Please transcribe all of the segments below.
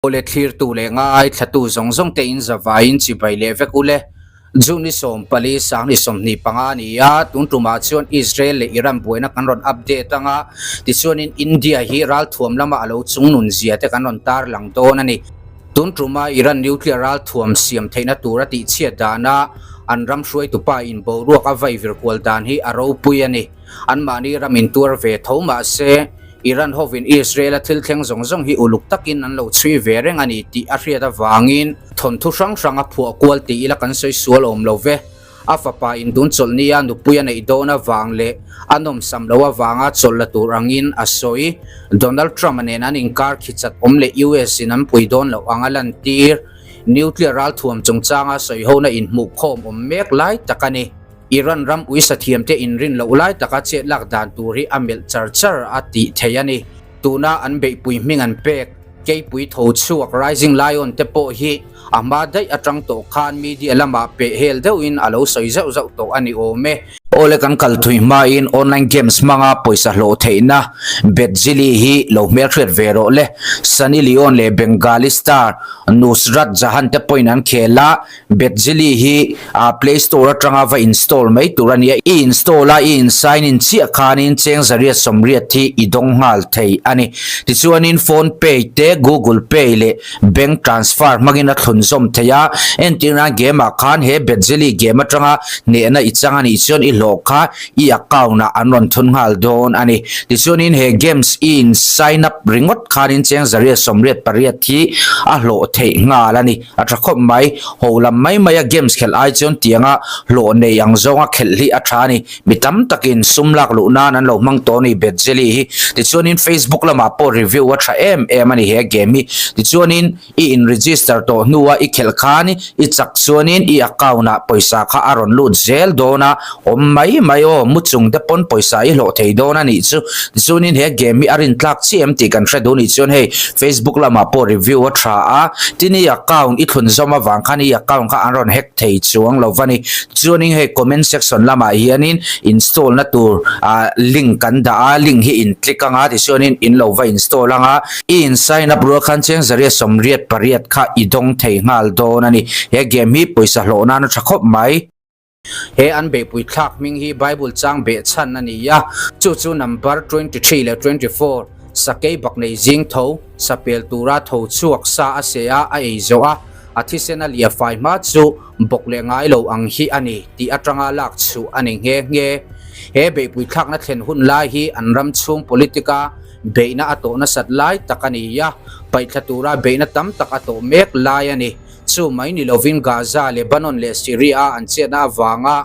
Awle thlirtu leh ngaithlatu zawng zawng te in zavaiin chibai leh vek ule. June ni 14 sang ni 25 a ni a, tun tumah chuan Israel leh Iran buaina kan rawn update anga, tichuanin India hi ralthuam lama a lo chungnun zia te kan rawn tarlang dawn a ni. Tun tuma Iran nuclear ralthuam siam theihna tura tihchhiat dana an ram hruaitupa in boruak a vaivir kual dan hi a ropui a ni. Anmahni ram in tuar ve tho mahse, Iran hovin Israel-a thil thleng zawng zawng hi uluk takin an lo chhui ve reng a ni tih a hriat avangin thawnthu hrang hrang a phuah kual tih ila kan sawi sual awm lo ve. A fapa in tun chawlh nia nupui a neih dawn avang leh a nawmsam loh avanga chawlh la tur angin a sawi. Donald Trump-a nen an inkar khi chat awm leh US in an pui dawn loh ang a lantir. Nuclear ralthuam chungchanga sawihona inhmuhkhawm awm mek lai tak a ni. Iran ram uisa thiamte inrin loh lai taka chet lak dan tur hi a melh char char a tih theih a ni. Tuna an beihpui hming an pek, Keipui tho chhuak Rising Lion te pawh hi a hma daih atang tawh khan media lamah peh hel deuhin a lo sawi zauh zauh tawh a ni awm e. Awle kan kal thui hmain online games hmanga pawisa hlawh theihna Betzili hi lo hmelhriat ve rawh le. Sunny Leone leh Bengali star Nusrat Jahan te pawhin an khel a, Betzili hi a Play Store atanga va install mai tur a nia. I install a, i in sign in chiah khanin cheng zariat sawmriat hi i dawng nghal thei a ni. Tichuanin Phone Pay te, Google Pay leh Bank Transfer hmangin a thlun zawm thei a. Entir nan game ah khan he Betzili game atanga hnehna i chang a nih chuan i hlawh kha i account ah an rawn thun nghal dawn a ni. Tichuanin he games i in sign up ringawt khanin cheng zariat sawmriat pariat hi a hlawh theih nghal a ni. A tha khawp mai, ho lam mai mai a games khelh ai chuan tianga hlawh nei ang zawnga khelh hi a tha a ni. Mi tam takin sum lak luh nan an lo hmang tawh a ni Betzeli hi. Tichuanin Facebook lamah pawh review a tha em em a ni he game hi. Tichuanin i in register tawh hnua i khelh khan i chak chuanin i account ah pawisa kha a rawn lut zel dawn a, awm mai mai aw, mu chung te pawn pawisa i hlawh thei dawn a nih chu. Tichuanin he game hi a rintlak chiah em tih kan hre duh nih chuan hei Facebook lamah pawh review a tha a, tin i account i thlun zawm avang khan i account kha an rawn hack thei chuang lo va ni. Chuanin hei comment section lamah hianin install na tur ah link kan dah a, link hi in click anga tichuanin in lo va install anga i in sign up rual khan cheng zariat sawmriat pariat kha i dawng thei nghal dawn a ni. He game hi pawisa hlawh nan a tha khawp mai. He an beihpui thlak hming hi Bible chang beh chhan a ni a, chu chu number 23 leh 24, Sakei bak nei zing tho, sapel tura tho chhuak sa a seh a, a ei zawh a, a thisen a liah fai hma chu bawk leh ngai lo ang hi a ni tih atanga lak chhuh a ni nghe nghe. He beihpui thlakna thlen hun lai hi an ram chhung politic-a beihna a tawh nasat lai tak a ni a, paihthla tura beihna tam tak a tawh mek lai a ni. Chu mai ni lovin Gaza, Lebanon leh Syria-a an chetna avanga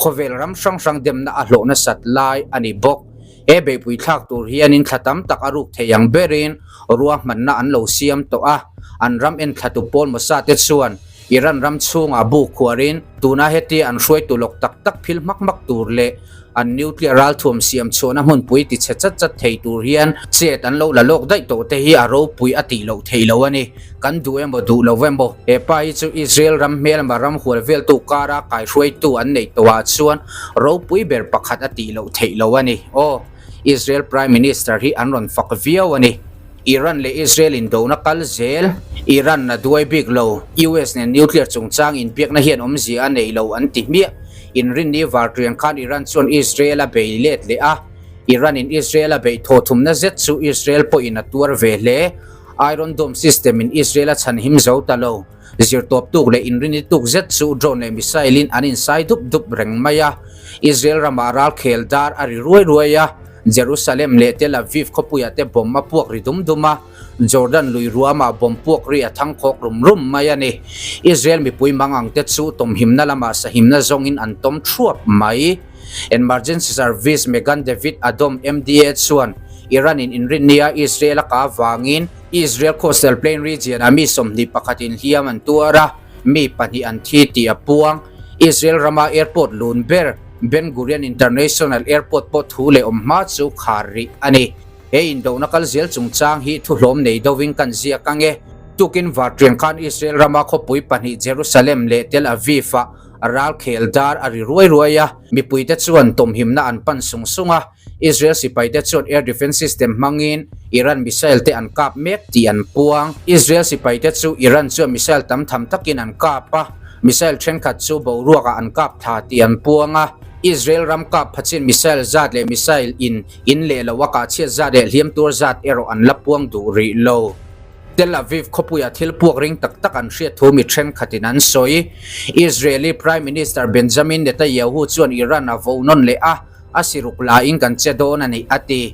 khawvel ram hrang hrang demna a hlawh nasat lai a ni bawk. He beihpui thlak tur hianin thla tam tak a ruk thei ang berin ruahmanna an lo siam tawh a, an ram enthlatu pawl Mossad te chuan Iran ram chhungah bu khuarin tuna hetia an hruaitu lawk tak tak phil hmak hmak tur leh an nuclear ralthuam siam chhuahna hmunpui ti chhe chat chat thei tur hian chet an lo la lawk daih tawh te hi a ropui a tih loh theih lo a ni. Kan duh emaw duh lo emaw he pa hi chu Israel ram hmelma ram hual veltu kara kaihruaitu an neih tawhah chuan ropui ber pakhat a tih loh theih lo a ni. Aw, Israel Prime Minister hi an rawn fak viau a ni. Iran leh Israel indona kal zel, Iran a duai bik lo, US nen nuclear chungchang inbiakna hian awmzia a nei lo an ti hmiah. Inrinni varṭiang khan Iran chuan Israel a bei let leh a, Iran in Israel a beih thaw thumna zet chu Israel pawhin a tuar ve hle. Iron Dome system in Israel a chhan him zo ta lo. Zirtawp tuk leh inrini tuk zet chu drone leh missile in an insai dup dup reng mai a. Israel ramah ralkhel dar a ri ruai ruai a, Jerusalem leh Tel Aviv khawpuiah te bomb a puak ri dum dum a, Jordan lui ruamah bomb puak ri a thang khawk rum rum mai a ni. Israel mipui mangang te chu tawmhimna lamah sahimna zawngin an tawm thuap mai. Emergency Service Megan David Adom, MDA, chuan Iran in inrinnia Israel a kah avangin Israel Coastal Plain region ah mi 21 in hliam an tuar a, mi pahnih an thi tih a puang. Israel rama airport lun ber Ben Gurion International Airport pawh thu leh awm hma chu khar rih a ni. He indohna kal zel chungchang hi thuhlawm nei deuhin kan ziak ang e. Tukin varṭiang khan Israel rama khawpui pahnih Jerusalem leh Tel Aviv ah ralkhel dar a ri ruai ruai a, mipuite chuan tawmhimna an pan sung sung a. Israel sipaite chuan air defence system hmangin Iran missile te an kap mek tih an puang. Israel sipaite chu Iran chuan missile tam tham takin an kap a, missile thenkhat chu boruakah an kap thla tih an puang a. Israel ram kap phachin missile zat leh missile in in leh lo a kah chhiat zat leh hliam tur zat erawh an la puang duh rih lo. Tel Aviv khawpuia thil puak ring tak tak an hriat thu mi thenkhatin an sawi. Israeli Prime Minister Benjamin Netanyahu chuan Iran a vo nawn leh a, a siruk laiin kan che dawn a ni, a ti.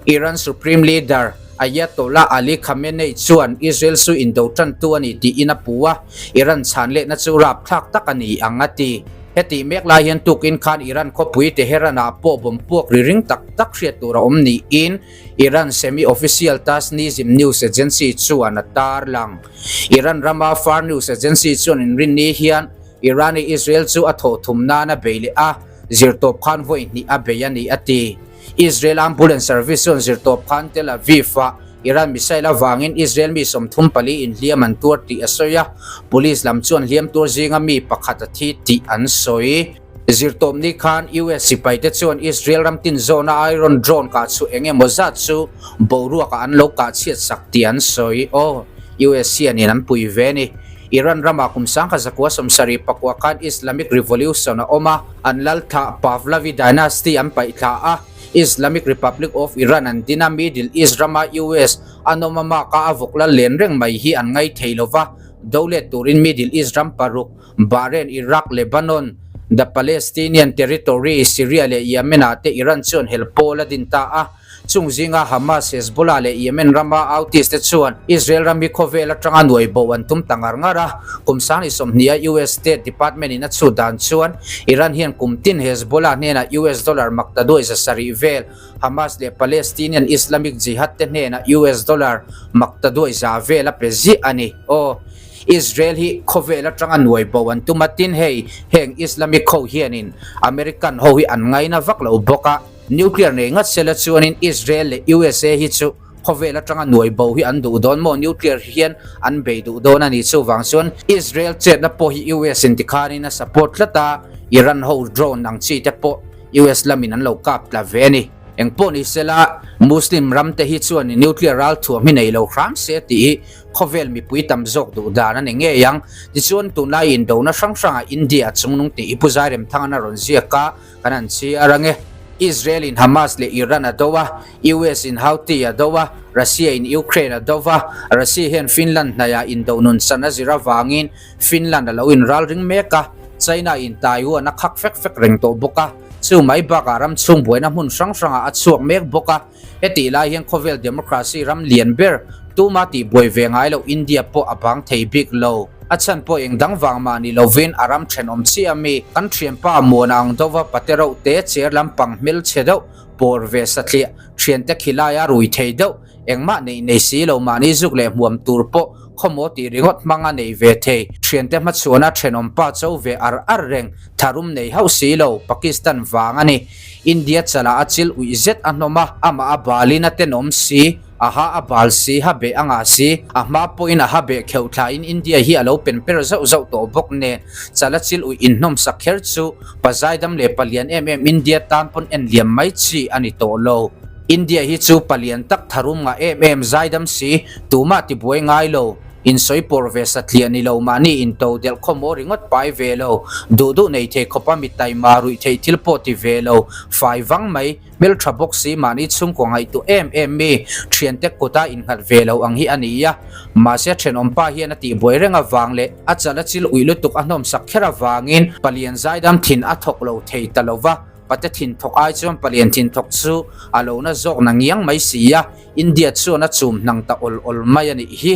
Iran Supreme Leader Ayatollah Ali Khamenei chuan Israel chu indo tantu a ni tiin a pu a, Iran chhan lehna chu rapthlak tak a ni ang a ti. Hetih mek lai hian tukin khan Iran khawpui Tehran-ah pawh bomb puak ri ring tak tak hriat tur a awm niin Iran semi-official Tasnizm news agency chuan a tarlang. Iran rama Far News agency chuan inrinni hian Iran-i Israel chu a thawhthum nan a bei leh a, Zirtawp khan vawi hnih a bei a ni, a ti. Israel Ambulance Service chuan zirtawp khan Tel Aviv-ah Iran missile avangin Israel mi 34 in hliam an tuar tih a sawi a, police lam chuan hliam tuar zinga mi pakhat a thi tih an sawi. Zirtawp ni khan US sipaite chuan Israel ram tin zawna Iron Drone kah chhuah eng emaw zat chu boruakah an lo kah chhiat sak tih an sawi. Aw, US hianin an pui ve a ni. Iran ramah kum 1974 khan Islamic Revolution a awm a, an lal thlah Pahlavi Dynasty an paih thla a, Islamic Republic of Iran an din a, Middle East rama US an awm a maka a vawk lal len reng mai hi an ngai thei lo va, do let turin Middle East ram paruk, Bahrain, Iraq, Lebanon, the Palestinian Territory, Syria leh Yemen ah te Iran chuan hel pawl a din ta a. Chung zinga Hamas, Hezbollah leh Yemen rama Houthis te chuan Israel ram hi khawvel atanga nuai bo an tum ta ngar ngar a. Kum 2020 a US State Department in a chhut dan chuan Iran hian kum tin Hezbollah hnenah US dollar makta duai 700 vel, Hamas leh Palestinian Islamic Jihad te hnenah US dollar makta duai za vel a pe ziah a ni. Aw. Israel hi khawvel atanga nuai bo an tum a tin hei heng Islamic ho hianin American ho hi an ngaina vak lo bawk a. Nuclear nei ngat sela chuanin Israel leh USA hi chu khawvel atanga nuai bo hi an duh dawn maw? Nuclear hian an bei duh dawn a ni. Chuvang chuan Israel chetna pawh hi US in tikhanin a support tlat a, Iran ho drone ang chi te pawh US lamin an lo kap tla ve a ni. Engpawh ni sela Muslim ram te hi chuan nuclear ral thuam hi nei lo hram se tih hi khawvel mipui tam zawk duh dan a ni ngei ang. Tichuan tunlai indona hrang hrangah India a chungnung tih hi Pu Zairemthanga'n a rawn ziak a, Kan an chi a rang e. Israel in Hamas leh Iran a do a, US in Houthi a do a, Russia in Ukraine a do va, Russia hian Finland hnaihah indo nun chan a zir avangin Finland a lo inral ring mek a, China in Taiwan a khak fek fek reng tawh bawk a, chu mai bakah ram chhung buaina hmun hrang hrangah a chhuak mek bawk a. Hetih lai hian khawvel democracy ram lian ber tuma tih buai ve ngai loh India pawh a bang thei bik lo. A chhan pawh eng dang vang mah ni lovin a ram thenawm chiah a mi kan thianpa Muana ang deuha pate reuh te chair lampang hmelchhe deuh pawr ve satliah thiante khilaia rui thei deuh engmah neih nei si lo mahni zuk leh hmuam tur pawh khawmaw tih ringawt hmang a nei ve thei thiante hmachhuana thenawmpa cho ve ar ar reng tharum nei hauh si lo Pakistan vang a ni. India chalah a chil uih zet a hnawm a, amah a balin a tenawm si, a ha a bal si, ha beh a ngah si, a hma pawhin a ha beh kheuh thlain India hi a lo pen per zauh zauh tawh bawk nen, chala chil uih inhnawm sak kher chu pa zaidam leh palian em em India tan pawn en liam mai chi a ni tawh lo. India hi chu palian tak tharum ngah em em zaidam si, tumah tibuai ngai lo. Insawi pawr ve satliah ni lo mahni into delh khawmaw ringawt pai ve lo, duh duh nei thei khawpa mi taima ruih theih thil pawh ti ve lo, fai vang mai, hmeltha bawk si mahni chhungkaw ngaihtuah em em mi, thiante kuta innghat ve lo ang hi a ni a. Mahse thenawmpa hian a tihbuai reng avang leh a chal a chil uih lutuk a hnawmsak kher avangin palian zaidam thin a thawk lo thei ta lo va, pate thin thawk ai chuan palian thin thawk chu a lo na zawk na ngiang mai si a. India chuan a chum hnang ta awl awl mai a nih hi.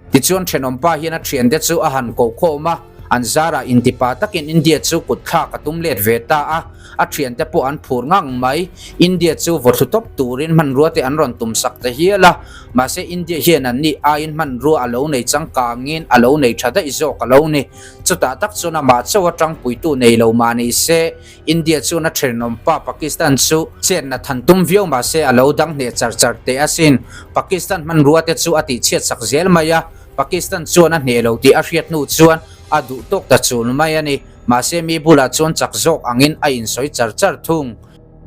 Tichuan thenawmpa hian a thiante chu a han ko khawm a, an zarah intipa takin India chu kut thlak a tum let ve ta a, a thiante pawh an phur ngang mai. India chu vaw thlu tawp turin hmanrua te an rawn tum sak ta hial a, mahse India hian an nih aiin hmanrua a lo nei changkangin a lo nei tha daih zawk a lo ni. Chutah tak chuan amah chauh atang puitu nei lo mah ni se, India chuan a thenawmpa Pakistan chu chetna than tum viau mah se a lo dang hneh char char teh asin. Pakistan hmanrua te chu a tihchhiat sak zel mai a, Pakistan chuan a hneh lo tih a hriat hnu chuan a duh tawk ta chul mai a ni. Mahse mi bulah chuan chak zawk angin a insawi char char thung.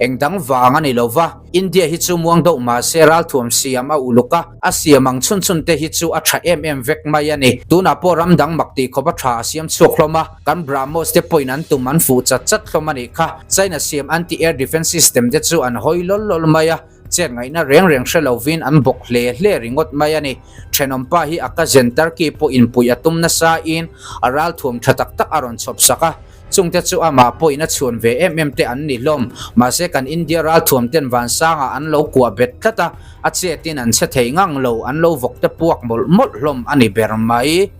Eng dang vang a ni lo va, India hi chu muang deuh mah se ralthuam siam a uluk a, a siam ang chhun chhun te hi chu a tha em em vek mai a ni. Tunah pawh ram dang mak tih khawp a tha a siam chhuak hlawm a, kan BrahMos te pawhin an tum an fuh chat chat hlawm a nih kha. China siam anti-air defence system te chu an hawi lawl lawl mai a, chet ngaihna reng reng hre lovin an bawk hle hle ringawt mai a ni. Thenawmpa hi a cousin Turkey pawh inpuih a tum nasa in a ralthuam tha tak tak a rawn chhawp sak a, chungte chu amah pawhin a chhuan ve em em te an ni hlawm. Mahse kan India ralthuam ten vansangah an lo kuah bet tlat a, a chetin an che thei ngang lo, an lo vawk te puak mawlh mawlh hlawm a ni ber mai.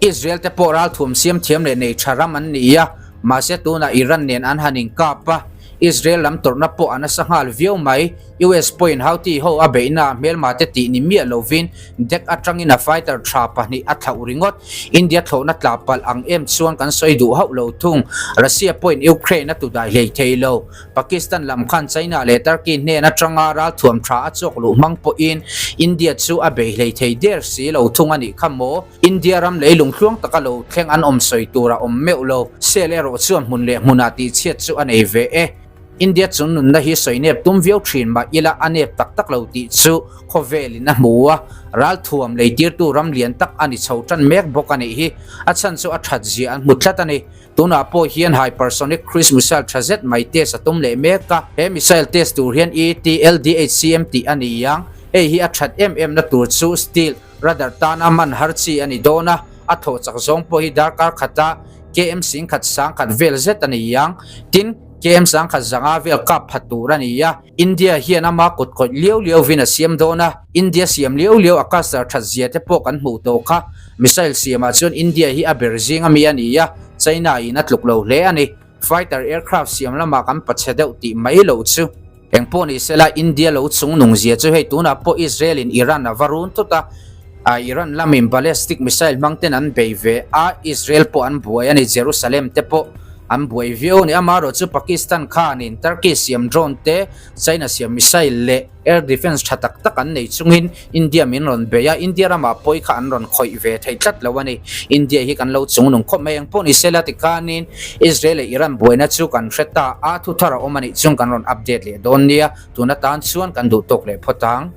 Israel te pawh ralthuam siam thiam leh nei tha ram an ni a, mahse tunah Iran nen an han inkap a, Israel lam tawrhna pawh a nasa nghal viau mai. US pawhin Houthi ho a beihna ah hmelma te tih ni miah lovin deck atangin a fighter tha pahnih a thlauh ringawt. India thlawhna tla palh ang em chuan kan sawi duh hauh lo thung. Russia pawhin Ukraine a tudai hlei thei lo. Pakistan lam khan China leh Turkey hnen atanga ralthuam tha a chawk luh hmang pawhin India chu a bei hlei thei der si lo thung a nih kha maw? India ram leilung tluang taka lo thleng an awm sawi tur a awm meuh lo. Sel erawh chuan hmun leh hmunah tihchhiat chu a nei ve e. India chung nunna hi sawi nep tum viau thin mah ila a nep tak tak lo tih chu khawvelin a hmu a, ralthuam leitirtu ram lian tak a ni chho tan mek bawk a nih hi. A chhan chu a that zia an hmu tlat a ni. Tunah pawh hian hypersonic cruise missile tha zet mai test a tum leh mek a, he missile test tur hian ETLDHCM tih a ni ang. Hei hi a that em em na tur chu steel Radar tan a man har chi a ni dawn a, a thawh chak zawng pawh hi darkar khata KM 10,000 sangkhat vel zet a ni ang. Tin, KM 10,000 zanga vel kap pha tur a ni a. India hian ama kut khawih liau liauvin a siam dawn a, India siam liau liau a cluster that zia te pawh kan hmuh tawh kha. Missile siamah chuan India hi a ber zing ami a ni a, China in a tluk lo hle a ni. Fighter aircraft siam lamah kan pachhe deuh tih mai loh chu. Eng pawh ni sela India lo chung nung zia chu hei tunah pawh Israel in Iran a va run tut a, Iran lamin ballistic missile hmang ten an bei ve a, Israel pawh an buai a ni, Jerusalem te pawh an buai viau a ni. Amaherawh chu Pakistan khanin Turkey siam drone te, China siam missile leh air defence tha tak tak an nei chungin India min rawn bei a, India ramah pawi kha an rawn khawih ve thei tlat lo a ni. India hi kan lo chung nung khawp mai. Eng pawh ni sela tikhanin Israel leh Iran buaina chu kan hre ta a, thu thar a awm a nih chuan kan rawn update leh dawn nia. Tun atan chuan kan duh tawk leh phawt ang.